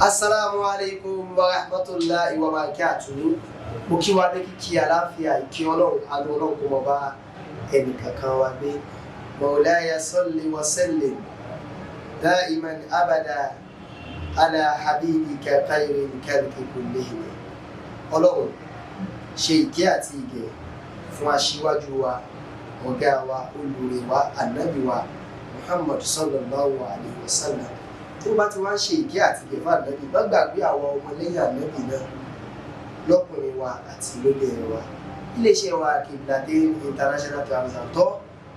Assalamu alaikum wa rahmatulahi wa barakatuhu. Mo kí wa ní kíkí àlàáfíà, ìkí Ọlọ́run, àánú Ọlọ́run kó mọ bá ẹnì kankan wa gbé. Mawlaya salli wa sallim daiman abada ala habibika khayril khalqi kullihim. Ọlọ́run ṣe ìkẹ́ àti ìgẹ̀ fún aṣíwájú wa, ọ̀gá wa, olùrè wa, ànábì wa Muhammad sallallahu alayhi wa sallam. Tó bá ti wá ń ṣe ìkẹ́ àti ìgẹ̀ fún ànábì, má gbàgbé àwọn ọmọlẹ́yìn ànábì náà, lọ́kùnrin wa àti lóbìnrin wa. Iléeṣẹ́ wa, Kiblatin International Travels and Tour,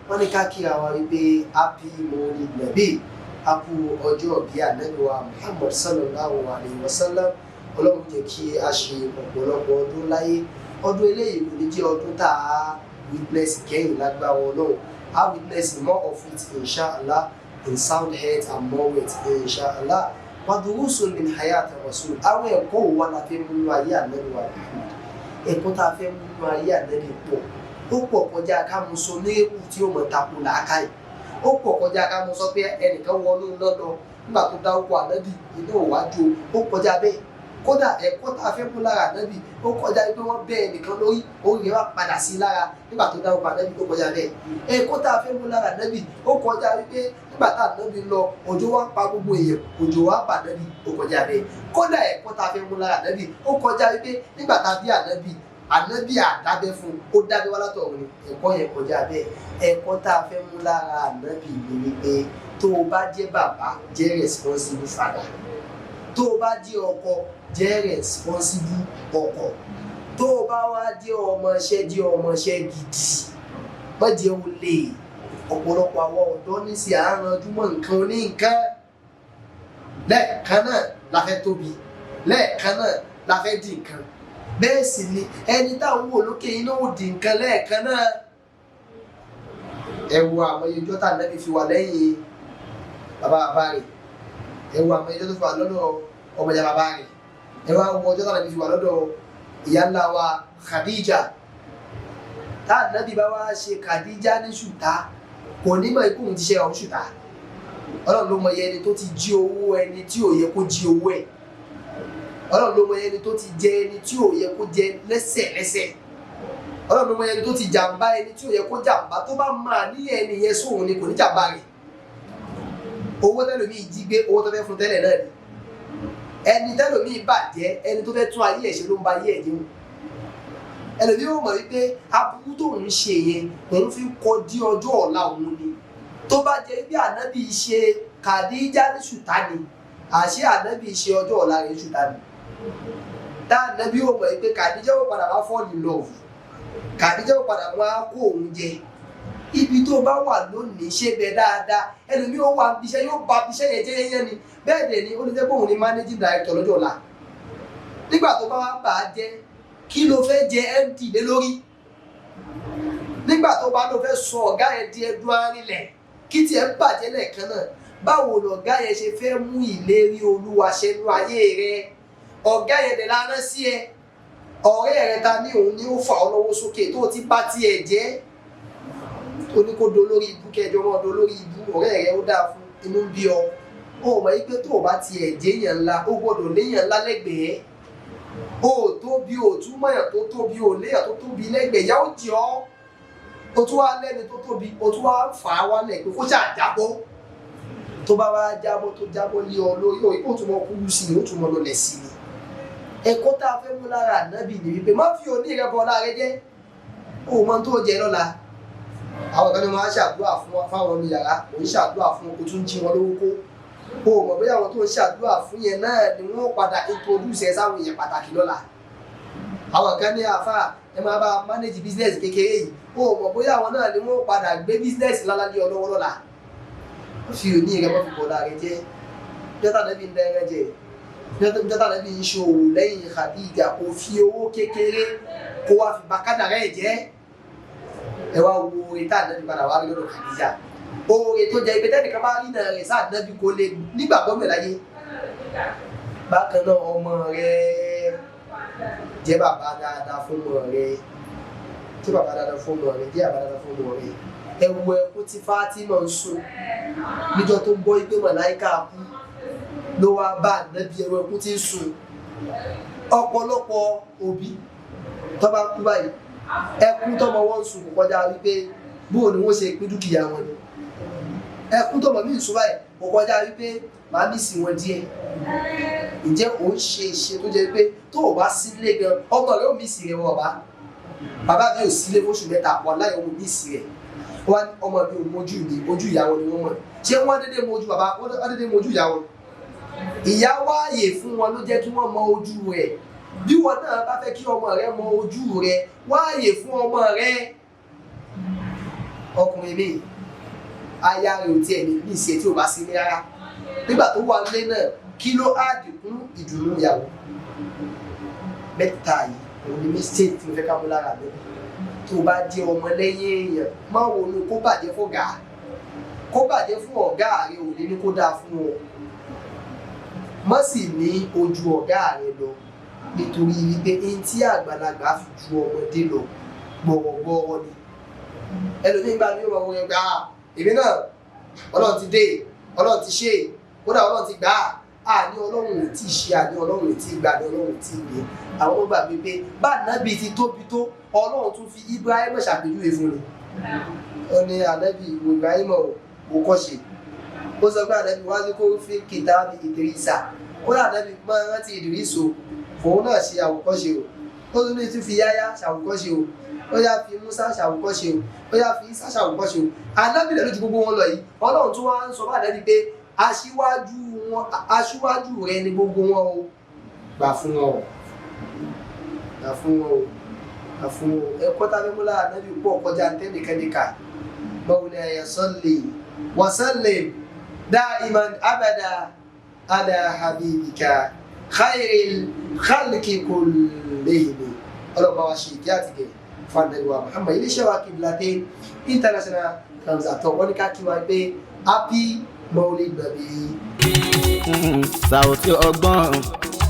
wọ́n ní ká kíra wa wípé happy Maulid Nabi, a kú ọjọ́ ìbí ànábì wa Muhammad sallallahu alayhi wa sallam. Ọlọ́run jẹ́ kí a ṣe ọ̀pọ̀lọpọ̀ ọdún láyé. Ọdún eléyìí kò ní jẹ́ ọdún tá a witness kẹ́yìn lágbára Ọlọ́run. A witness more of it, inshallah, in sound health and more wealth, inshallah. Wa durusun min hayat rasul. Àwọn ẹ̀kọ́ wo wá la fẹ́ mú nínú ayé ànábì wa Muhammad? Ẹ̀kọ́ tá a fẹ́ mú nínú ayé ànábì pọ̀, ó pọ̀ kọjá ká mú so ní ewu tí ó mọ̀ tako làákàyè. Ó pọ̀ kọjá ká mú sọ pé ẹnìkan wọnú lọ́lọ́ nígbà tó dárúkọ ànábì, iná ò wá jó. Ó kọjá bẹ́ẹ̀. Kódà, ẹ̀kọ́ tá a fẹ́ mú lára ànábì, ó kọjá pé wọ́n bẹ́ ẹnìkan lórí, orí rẹ̀ wá padà sí lára nígbà tó dárúkọ ànábì. Ó kọjá bẹ́ẹ̀. Ẹ̀kọ́ tá a fẹ́ mú lára ànábì, ó kọjá wípé nígbà tá ànábì lọ, òjò wá pa gbogbo èèyàn, òjò wá pa ànábì. Ó kọjá bẹ́ẹ̀. Kódà, ẹ̀kọ́ tá a fẹ́ mú lára ànábì, ó kọjá wípé nígbà tá a bí ànábì, ànábì àdábẹ́ fún, ó dábẹ́ wá látọ̀run ni. Ẹ̀kọ́ yẹn kọjá bẹ́ẹ̀. Ẹ̀kọ́ tá a fẹ́ mú lára ànábì ni wípé tó o bá jẹ́ bàbá, jẹ́ responsible father. Tó o bá jẹ́ ọkọ, jẹ́ responsible ọkọ. Tó o bá wá jẹ́ ọmọọṣẹ́, jẹ́ ọmọọṣẹ́ gidi, má jẹ́ olè. Ọ̀pọ̀lọpọ̀ àwọn ọ̀dọ́ ní sí àáranjú mọ́ nǹkan oní nǹkan. Lẹ́ẹ̀kan náà la fẹ́ tóbi, lẹ́ẹ̀kan náà la fẹ́ di nǹkan. Bẹ́ẹ̀ sì ni ẹni táwọn wò lókè iná ò di nǹkan lẹ́ẹ̀kan náà. Ẹ wo àwọn ijó tá ànábì fi wà lẹ́yìn bàbá bàbá rẹ̀. Ẹ wo àwọn ijó tó fi wà lọ́dọ̀ ọmọ ìyá bàbá rẹ̀. Ẹ wá wo ọjọ́ tá ànábì fi wà lọ́dọ̀ ìyá ńlá wa Khadija. Tá ànábì bá wá ṣe Khadija ní ṣùtá, kò ní mọ̀ ikú òun ti ṣe ọ̀hún ṣùtá. Ọlọ́run ló mọ iye ẹni tó ti jí owó ẹni tí ò yẹ kó jí owó ẹ̀. Ọlọ́run ló mọ iye ẹni tó ti jẹ ẹni tí ò yẹ kó jẹ lẹ́sẹ̀lẹ́sẹ̀. Ọlọ́run ló mọ iye ẹni tó ti jàǹbá ẹni tí ò yẹ kó jàǹbá. Tó bá máa níyẹn ẹni yẹn sóhun ni, kò ní jàǹbá rẹ̀. Owó tẹ́lòmíì jí gbé, owó tó fẹ́ fún tẹ́lẹ̀ náà ni. Ẹni tẹ́lòmíì bàjẹ́, ẹni tó fẹ́ tún ayé ẹ̀ ṣe ló ń ba ayé ẹ̀ jẹun. Ẹlòmíì ò mọ̀ wípé aburú tóun ń ṣe yẹn, òun fi ń kọjí ọjọ́ ọ̀la òun ni. Tó bá jẹ́ bí ànábì ṣe Kàdíjà ní ṣùtá ni, àṣé ànábì ṣe ọjọ́ ọ̀la rẹ̀ ṣùtá ni. Tá ànábì ò mọ̀ wípé Kàdíjà ó padà wá fall in love, Kàdíjà ó padà wá kó òun jẹ. Ibi tó bá wà lónìí, ṣé bẹ dáadáa. Ẹlòmíì ó wà ibiṣẹ́, yóò ba ibiṣẹ́ yẹn jẹ́ yẹn ni. Bẹ́ẹ̀ dẹ̀ ni ó lè jẹ́ pé òun ni managing director lọ́jọ́ ọ̀la. Nígbà tó bá wá bà á jẹ́, kí ló fẹ́ jẹ MD lé lórí? Nígbà tó bá ló fẹ́ sọ ọ̀gá yẹn di ẹdun arinlẹ̀, kí tiẹ̀ ń bàjẹ́ lẹ́ẹ̀kan náà, báwo lọ̀gá yẹn ṣe fẹ́ mú ìlérí Olúwa ṣẹnu ayé rẹ? Ọ̀gá yẹn dẹ̀ lánà sí ẹ. Ọ̀rẹ́ rẹ ta ní òun ní ó fà ọ́ lọ́wọ́ sókè, tó ti bá tiẹ̀ jẹ́, tó ní kó dolórí ibú, kẹjọ mọ́ dolórí ibú. Ọ̀rẹ́ rẹ ó dáa fún inú bí ọ. Ó mọ̀ yí pé tó o bá tiẹ̀ jẹ́ yàn ńlá, ó gbọ́dọ̀ léyàn ńlá lẹ́gbẹ̀ẹ́. O tóbi, o tún mọ̀yàn tó tóbi, o léyàn tó tóbi lẹ́gbẹ̀ẹ́, yà ó jẹ́ ọ́. O tún wá lẹ́ni tó tóbi, o tún wá fà á wálẹ̀ pé kó ṣáà jábọ́. Tó bá wá jábọ́, tó jábọ́ lé ọ lórí, ó tún mọ kúrú sí ni, ó tún mọ lọlẹ̀ sí ni. Ẹ̀kọ́ tá a fẹ́ mú lára ànábì ni wípé má fi òní rẹ bọ́ lára rẹ jẹ́. O mọ tó jẹ lọ́la. Àwọn kan ní wọn á ṣàdúrà fún fáwọn ọmọ yàrá, òun ṣàdúrà fún, o tún jí wọn lówó kó. O mọ̀ bóyá àwọn tó ń ṣàdúrà fún yẹn náà ni wọ́n padà introduce ẹ sáwọn èèyàn pàtàkì lọ́la. Àwọn kan ní, "Àfà, ẹ máa bá manage business kékeré yìí." O mọ̀ bóyá àwọn náà ni wọ́n padà gbé business lálá lé ọ lọ́wọ́ lọ́la. Wọ́n fi òní rẹ, wọ́n fi bọ̀ lára rẹ jẹ́. Jọ́tà náà bí ń dẹ́rẹ́ jẹ́, jọ́tà náà bí ń ṣòwò lẹ́yìn Khadija, kò fi owó kékeré kó wá fi bàkádà rẹ̀ jẹ́. Ẹ wá wo oore tá ànábì padà wá rí lọ́dọ̀ Khadija, oore tó jẹ́ ibi tẹ́nìkan bá rí náà rẹ̀ sáà ànábì kò lè nígbàgbọ́ mẹ́ láyé. Bákan náà, ọmọ rẹ̀, jẹ́ bàbá dáadáa fún ọmọ rẹ̀, jẹ́ bàbá dáadáa fún ọmọ rẹ̀, jẹ́ bàbá dáadáa fún ọmọ rẹ̀. Ẹ wo ẹkún tí Fatima ń sun níjọ́ tó ń gbọ́ pé màláíkà kú. Ló wá bá ànábì, ẹ̀rọ ẹkún tí ń sun. Ọ̀pọ̀lọpọ̀ òbí tó bá kú báyìí, ẹkún tọmọ wọn ń sun kò kọjá wípé bóò ni wọ́n ṣe pín dúkìá wọn ni. Ẹkún tọmọ mi ń sun báyìí kò kọjá wípé màá mí sí wọn díẹ̀. Ǹjẹ́ ò ń ṣe ìṣe tó jẹ́ pé tó o bá sílé gan, ọmọ rẹ ò mí sí rẹ? Wọ́n bá bàbá mi ò sílé fóṣù 3, wàláhì ọmọ mi sí rẹ. Wọ́n ní ọmọ mi ò mójú mi, ojú ìyàwó ni wọ́n mọ̀. Ṣé wọ́n dédé mójú bàbá? Wọ́n dédé mójú ìyàwó. Ìyá wáàyè fún wọn ló jẹ́ kí wọ́n mọ ojú rẹ̀. Bí wọn náà bá fẹ́ kí ọmọ rẹ mọ ojú rẹ, wáàyè fún ọmọ rẹ. Ọkùnrin mi, aya rẹ ò tiẹ̀ ní ìṣe tí ò bá sí ní rárá. Nígbà tó wà nílé náà, kí ló áàdì kún ìdùnnú ìyàwó? Mẹ́ta yìí òun ni mistake tí mo fẹ́ ká mú lára mi. Tó o bá jẹ́ ọmọ lẹ́yìn èèyàn, má wo inú kó bàjẹ́ fọ́gà, kó bàjẹ́ fún ọ̀gá rẹ ò ní ní kó dáa fún ọ. Má sì ní ojú ọ̀gá rẹ lọ, nítorí wípé ní tí àgbàlagbà fi ju ọmọdé lọ gbọ̀rọ̀gbọ̀rọ̀ ni. Ẹlòmíín gbà ní ọmọ wọn gbà á, èmi náà Ọlọ́run ti dé, Ọlọ́run ti ṣe, kódà Ọlọ́run ti gbà á. Àní Ọlọ́run ò tí ì ṣe, àní Ọlọ́run ò tí ì gbà, àní Ọlọ́run ò tí ì gbé. Àwọn ọmọ gbàgbé pé bá ànábì ti tóbi tó, Ọlọ́run tún fi Ibrahim ṣàpèjúwe fún mi. Ó ní ànábì ìwò Ibrahim ò kọ́ṣe. Ó sọ pé ànábì wá sí kó fi kìtàbí Ìdírísà. Ó ní ànábì máa rántí Ìdírísò, òun náà ṣe àwòkọ́ṣe o. Ó tún ní tún fi Yáyá ṣàwòkọ́ṣe o. Ó yá fi Musa ṣàwòkọ́ṣe o. Ó yá fi Isa ṣàwòkọ́ṣe o. Ànábì lè lójú gbogbo wọn lọ yìí. Ọlọ́run tún wá ń sọ bá ànábì pé aṣíwájú wọn, aṣíwájú rẹ ni gbogbo wọn o. Gbà fún wọn o, gbà fún wọn o, gbà fún wọn o. Ẹ̀kọ́ tá a fẹ́ mú lára ànábì pọ̀ kọjá tẹ́nìkẹ́nìkà. Mawlaya salli wa sallim da'iman abada ala habibika khairil khalqi kullihim. Ọlọ́pàá wa ṣe ìdí àtìgẹ̀ fún ànábì wa Muhammad. Iléeṣẹ́ wa Qiblatain International Transaction, wọ́n ní ká kí wa pé happy Maulid Nabi. Sàùtì ọgbọ́n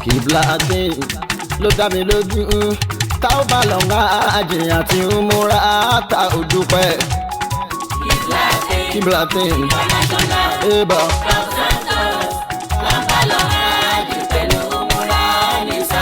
Qiblatain ló dá mi lójú, tá ó bá lọ ń àjìyàn tí ń múra tá ò dúpẹ́. Qiblatain ébà.